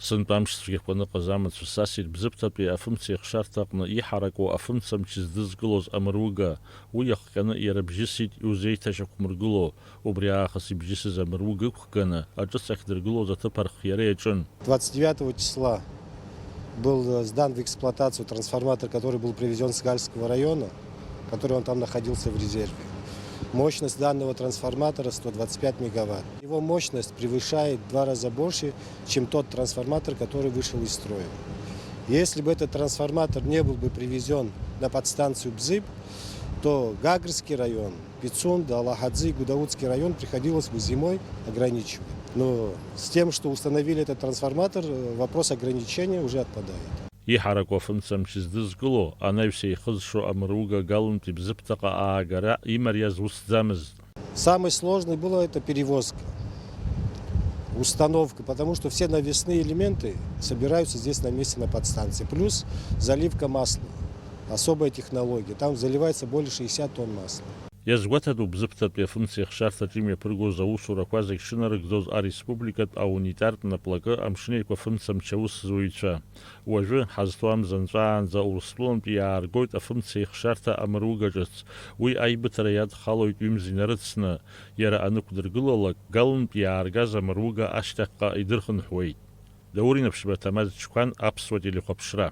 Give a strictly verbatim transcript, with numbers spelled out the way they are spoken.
Сынтәа амш цәгьақәа аныҟаз амацәыс асит Бзыԥҭатәи афымцеихшарҭа аҟны иҳараку афымцамч здызкылоз амыруга. Уи иахҟьаны иара бжьысит иузеиҭашьақәмыргыло. Убри аахыс ибжьысыз амыруга ықәганы, аҿыц ахьдыргылоз аҭыԥ архиара иаҿын. Двадцать девятого числа был, э, сдан в эксплуатацию трансформатор, который был привезён с Гальского района, который он там находился в резерве. Мощность данного трансформатора сто двадцать пять мегаватт. Его мощность превышает в два раза больше, чем тот трансформатор, который вышел из строя. Если бы этот трансформатор не был бы привезён на подстанцию Бзыб, то Гагрский район, Пицунда, Алахадзы и Гудаутский район приходилось бы зимой ограничивать. Но с тем, что установили этот трансформатор, э, вопрос ограничения уже отпадает. Иҳараку афымцамч здызкыло, анаҩс еихызшо амыруга Галынтәи Бзыԥҭаҟа аагара имариаз усӡамызт. Самое сложное было это перевозка, установка, потому что все навесные элементы собираются здесь на месте на подстанции. Плюс заливка масла. Особая технология. Там заливается более шестьдесят тонн масла. Иазгәаҭатәуп, Бзыԥҭатәи афымцеихшарҭаҿы имҩаԥыргоз аусурақәа зегь шынарыгӡоз ареспубликатә аунитартә наплакы амшын еиқәа фымцамч аусзуҩцәа. Уажәы, ҳазҭоу амза нҵәаанӡа Урыстәылантәи иааргоит афымцеихшарҭа амыруга ҿыц. Уи аибыҭара иадхалоит ҩымз инарыцны. Иара анықәдыргылалак, Галынтә иааргаз амыруга ашьҭахьҟа идырхынҳәуеит. Даур Инаԥшьба, Ҭамаз Чқәан, Аԥсуа телехәаԥшра.